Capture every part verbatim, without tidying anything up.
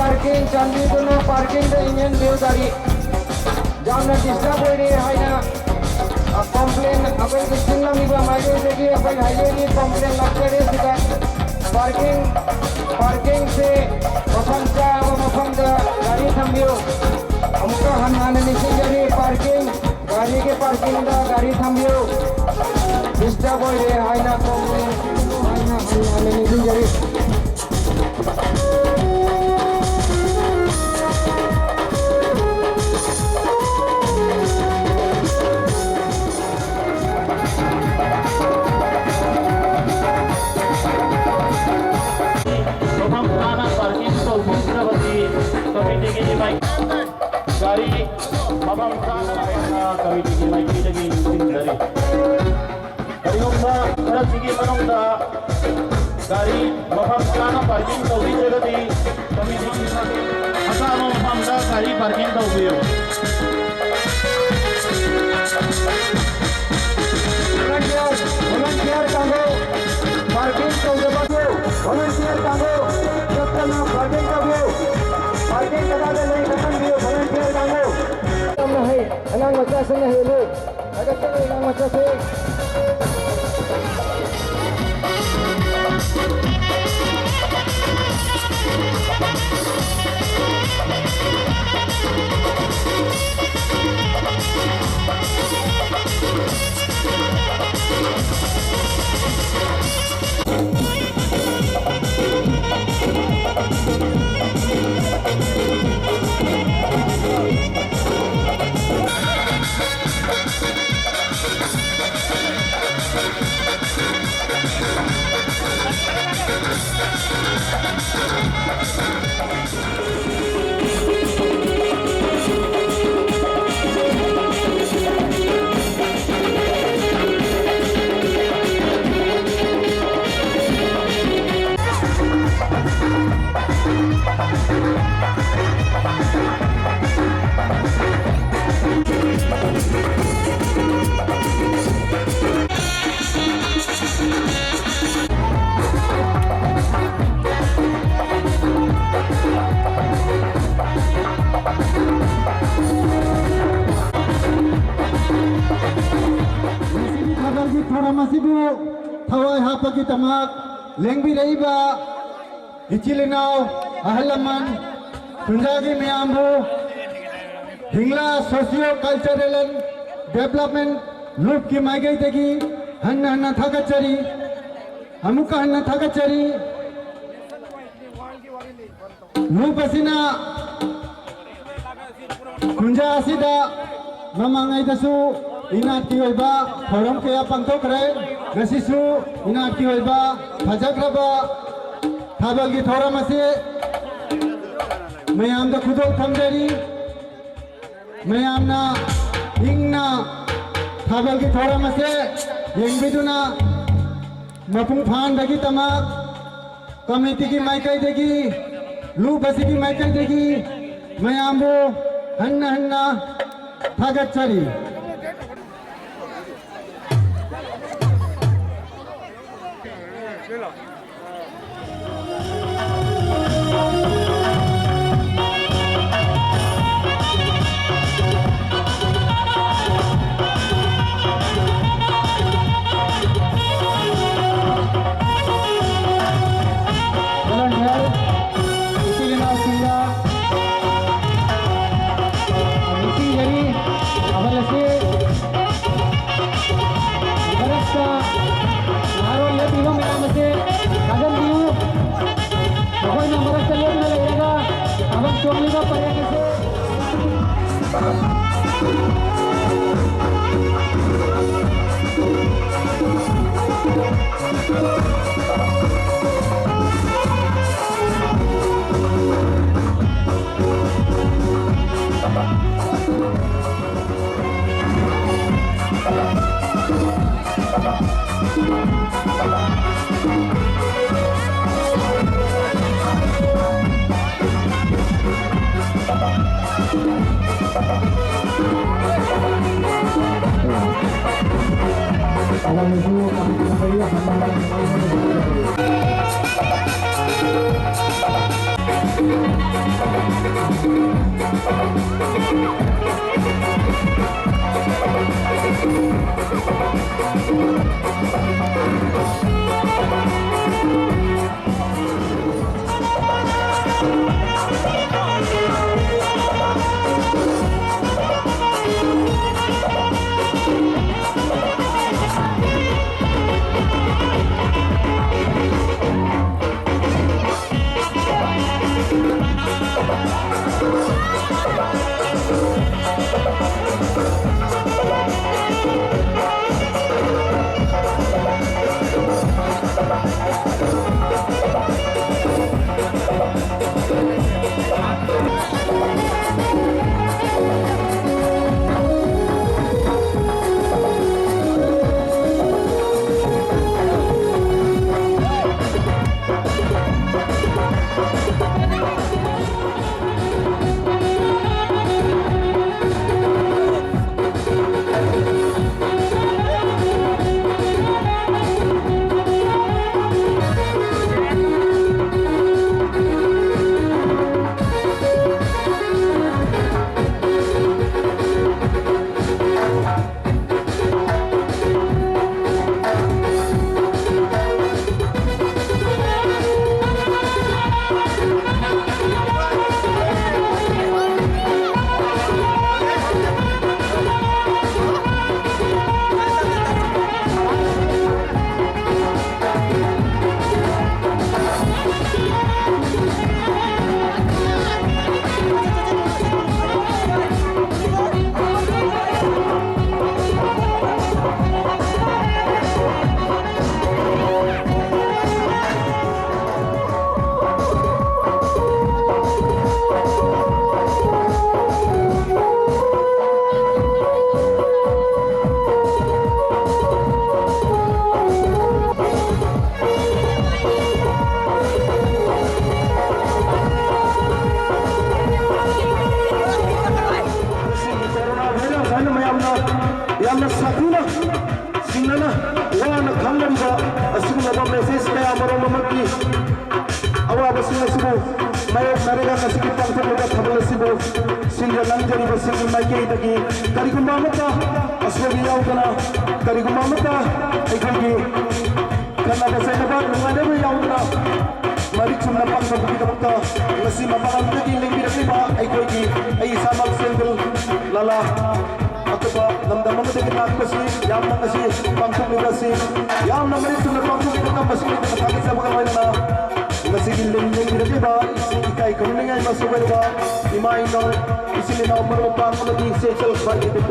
Parking, ꯆꯥꯟꯕꯤꯗꯨꯅ ꯄꯥꯔꯀꯤꯡꯗ ꯏꯟꯖꯟꯕꯤꯌꯨ ꯒꯥꯔꯤ꯫ ꯌꯥꯝꯅ ꯗꯤꯁꯇꯔꯕ ꯑꯣꯏꯔꯦ ꯍꯥꯏꯅ, ꯑ, ꯀꯣꯝꯄ꯭ꯂꯦꯟ ꯑꯩꯈꯣꯏꯒꯤ ꯆꯤꯡꯂꯝꯂꯤꯕ ꯃꯥꯏꯀꯩꯗꯒꯤ ꯑꯩꯈꯣꯏ ꯍꯥꯏꯋꯦꯒꯤ ꯀꯣꯝꯄ꯭ꯂꯦꯟ ꯂꯥꯛꯆꯔꯦ꯫ ꯁꯤꯗ ꯄꯥꯔꯀꯤꯡ, ꯄꯥꯔꯀꯤꯡꯁꯦ ꯃꯐꯝ ꯆꯥꯕ ꯃꯐꯝꯗ ꯒꯥꯔꯤ ꯊꯝꯕꯤꯌꯨ꯫ ꯑꯃꯨꯛꯀ ꯍꯟꯅ ꯍꯟꯅ ꯅꯤꯡꯁꯤꯡꯖꯔꯤ, ꯄꯥꯔꯀꯤꯡ, ꯒꯥꯔꯤꯒꯤ ꯄꯥꯔꯀꯤꯡꯗ ꯒꯥꯔꯤ ꯊꯝꯕꯤꯌꯨ꯫ ꯗꯤꯁꯇꯔꯕ ꯑꯣꯏꯔꯦ ꯍꯥꯏꯅ ꯀꯣꯝꯄ꯭ꯂꯦꯟ ꯍꯥꯏꯅ ꯍꯟꯅ ꯍꯟꯅ ꯅꯤꯡꯁꯤꯡꯖꯔꯤ꯫ ꯃꯐꯝ ꯆꯥꯅ ꯄꯥꯔꯀꯤꯡ ꯇꯧꯕꯤꯗ꯭ꯔꯕꯗꯤ ꯀꯃꯤꯇꯤꯒꯤ ꯃꯥꯏꯀꯩ ꯒꯥꯔꯤ ꯃꯐꯝ ꯆꯥꯅ ꯀꯃꯤꯇꯤꯒꯤ ꯃꯥꯏꯀꯩꯗꯒꯤ ꯅꯤꯡꯁꯤꯡꯖꯔꯤ꯫ ꯀꯔꯤꯒꯨꯝꯕ ꯈꯔꯁꯤꯒꯤ ꯃꯅꯨꯡꯗ ꯒꯥꯔꯤ ꯃꯐꯝ ꯆꯥꯅ ꯄꯥꯔꯀꯤꯡ ꯇꯧꯕꯤꯗ꯭ꯔꯒꯗꯤ ꯀꯃꯤꯇꯤꯒꯤ ꯑꯁꯥꯕ ꯃꯐꯝꯗ ꯒꯥꯔꯤ ꯄꯥꯔꯀꯤꯡ ꯇꯧꯕꯤꯌꯨ꯫ ꯚꯣꯂꯨꯟꯇꯤꯌꯔ, ꯚꯣꯂꯨꯟꯇꯤꯌꯔ ꯀꯥꯡꯕꯨ ꯄꯥꯔꯀꯤꯡ ꯇꯧꯗꯕ, ꯚꯣꯂꯨꯟꯇꯤꯌꯔ ꯀꯥꯡꯕꯨ ꯆꯠꯇꯅ ꯄꯥꯔꯀꯤꯡ ꯇꯧꯕꯤꯌꯨ꯫ ꯄꯥꯔꯀꯤꯡ ꯀꯗꯥꯏꯗ ꯂꯩ ꯈꯪꯍꯟꯕꯤꯌꯨ, ꯚꯣꯂꯨꯟꯇꯤꯌꯔ ꯀꯥꯡꯕꯨ꯫ ꯌꯥꯝꯅ ꯍꯩ, ꯑꯉꯥꯡ ꯃꯆꯥꯁꯤꯡꯅ ꯍꯦꯜꯂꯤ꯫ ꯊꯥꯒꯠꯆꯔꯤ, ꯑꯉꯥꯡ ꯃꯆꯥꯁꯤꯡ꯫ ꯑꯁꯤꯕꯨ ꯊꯋꯥꯏ ꯍꯥꯞꯄꯒꯤꯗꯃꯛ ꯂꯦꯡꯕꯤꯔꯛꯏꯕ ꯏꯆꯤꯜ ꯏꯅꯥꯎ, ꯑꯍꯜ ꯂꯃꯟ, ꯈꯨꯟꯖꯥꯒꯤ ꯃꯌꯥꯝꯕꯨ ꯍꯤꯡꯂꯥ Socio Cultural and Development Loopꯀꯤ ꯃꯥꯏꯀꯩꯗꯒꯤ ꯍꯟꯅ ꯍꯟꯅ ꯊꯥꯒꯠꯆꯔꯤ꯫ ꯑꯃꯨꯛꯀ ꯍꯟꯅ ꯊꯥꯒꯠꯆꯔꯤ꯫ Loop ꯑꯁꯤꯅ ꯈꯨꯟꯖꯥ ꯑꯁꯤꯗ ꯃꯃꯥꯡꯉꯩꯗꯁꯨ ꯏꯅꯥꯠꯀꯤ ꯑꯣꯏꯕ ꯊꯧꯔꯝ ꯀꯌꯥ ꯄꯥꯡꯊꯣꯛꯈ꯭ꯔꯦ꯫ ꯉꯁꯤꯁꯨ ꯏꯅꯥꯠꯀꯤ ꯑꯣꯏꯕ ꯐꯖꯈ꯭ꯔꯕ ꯊꯥꯕꯜꯒꯤ ꯊꯧꯔꯝ ꯑꯁꯤ ꯃꯌꯥꯝꯗ ꯈꯨꯗꯣꯜ ꯊꯝꯖꯔꯤ꯫ ꯃꯌꯥꯝꯅ ꯏꯪꯅ ꯊꯥꯕꯜꯒꯤ ꯊꯧꯔꯝ ꯑꯁꯤ ꯌꯦꯡꯕꯤꯗꯨꯅ ꯃꯄꯨꯡ ꯐꯥꯍꯟꯕꯒꯤꯗꯃꯛ ꯀꯃꯤꯇꯤꯒꯤ ꯃꯥꯏꯀꯩꯗꯒꯤ, Loop ꯑꯁꯤꯒꯤ ꯃꯥꯏꯀꯩꯗꯒꯤ ꯃꯌꯥꯝꯕꯨ ꯍꯟꯅ ꯍꯟꯅ ꯊꯥꯒꯠꯆꯔꯤ꯫ Volunteer, ꯏꯆꯤꯜ ꯏꯅꯥꯎꯁꯤꯡꯗ ꯅꯤꯡꯁꯤꯡꯖꯔꯤ, ꯊꯥꯕꯜ ꯑꯁꯤ ꯃꯔꯛꯇ ꯅꯍꯥꯔꯣꯜ ꯂꯦꯞꯄꯤꯕ ꯃꯌꯥꯝ ꯑꯁꯤ ꯊꯥꯖꯟꯕꯤꯌꯨ꯫ ꯃꯈꯣꯏꯅ ꯃꯔꯛꯇ ꯂꯦꯞꯅ ꯂꯩꯔꯒ ꯊꯥꯕꯜ ꯆꯣꯡꯂꯤꯕ ꯄꯔꯦꯡ ꯑꯁꯤ ꯍꯥꯏꯅ ꯃꯌꯥꯝꯅ ꯌꯥꯝꯅ ꯁꯥꯊꯤꯅ ꯆꯤꯡꯅꯅ ꯋꯥꯅ ꯈꯪꯅꯔꯤꯕ ꯑꯁꯤꯒꯨꯝꯂꯕ message ꯀꯌꯥ ꯃꯔꯨꯝ ꯑꯃꯒꯤ ꯑꯋꯥꯕꯁꯤꯡ ꯑꯁꯤꯕꯨ ꯃꯥꯌꯣꯛꯅꯔꯒ ꯉꯁꯤꯒꯤ ꯄꯥꯡꯊꯣꯛꯂꯤꯕ ꯊꯧꯔꯝ ꯑꯁꯤꯕꯨ ꯁꯤꯟꯖ ꯂꯥꯡꯖꯔꯤꯕꯁꯤꯡꯒꯤ ꯃꯥꯏꯀꯩꯗꯒꯤ ꯀꯔꯤꯒꯨꯝꯕ ꯑꯃꯠꯇ ꯑꯁꯣꯏꯕ ꯌꯥꯎꯗꯅ, ꯀꯔꯤꯒꯨꯝꯕ ꯑꯃꯠꯇ ꯑꯩꯈꯣꯏꯒꯤ ꯈꯠꯅꯕ ꯆꯩꯅꯕ ꯅꯨꯡꯉꯥꯏꯅꯕ ꯌꯥꯎꯗꯅ ꯃꯔꯤꯛ ꯆꯨꯝꯅ ꯄꯥꯡꯊꯣꯛꯄꯒꯤꯗꯃꯛꯇ ꯉꯁꯤ ꯃꯄꯥꯟ ꯂꯝꯗꯒꯤ ꯂꯦꯡꯕꯤꯔꯛꯂꯤꯕ ꯑꯩꯈꯣꯏꯒꯤ, ꯑꯩ ꯏꯁꯥꯃꯛ ꯁꯦꯟꯗ꯭ꯔꯨ ꯂꯥꯂꯥ ꯑꯇꯣꯞꯄ ꯂꯝꯗꯝ ꯑꯃꯗꯒꯤ ꯂꯥꯛꯄꯁꯤ ꯌꯥꯝꯅ ꯉꯁꯤ ꯄꯥꯡꯊꯣꯛꯂꯤꯕ ꯑꯁꯤ ꯌꯥꯝꯅ ꯃꯔꯤꯛ ꯆꯨꯝꯅ ꯄꯥꯡꯊꯣꯛꯂꯤꯕ ꯉꯝꯕꯁꯤꯡꯒꯤꯗꯃꯛ ꯊꯥꯒꯠꯆꯕꯒ ꯂꯣꯏꯅꯅ ꯉꯁꯤꯒꯤ ꯂꯦꯡ-, ꯂꯦꯡꯕꯤꯔꯛꯂꯤꯕ ꯏꯁꯤꯡ ꯏꯀꯥꯏ ꯈꯨꯝꯅꯤꯡꯉꯥꯏ ꯃꯁꯛ ꯑꯣꯏꯔꯕ ꯏꯃꯥ ꯏꯅꯥꯎ, ꯏꯆꯤꯜ ꯏꯅꯥꯎ, ꯃꯔꯨꯞ ꯃꯄꯥꯡ ꯑꯃꯗꯤ ꯏꯆꯦ ꯏꯆꯜ ꯈ꯭ꯋꯥꯏꯗꯒꯤ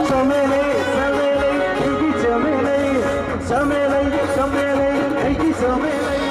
ꯆꯃꯦꯂꯩ, ꯆꯃꯦꯂꯩ, ꯑꯩꯒꯤ ꯆꯃꯦꯂꯩ, ꯆꯃꯦꯂꯩ, ꯆꯃꯦꯂꯩ, ꯑꯩꯒꯤ ꯆꯃꯦꯂꯩ꯫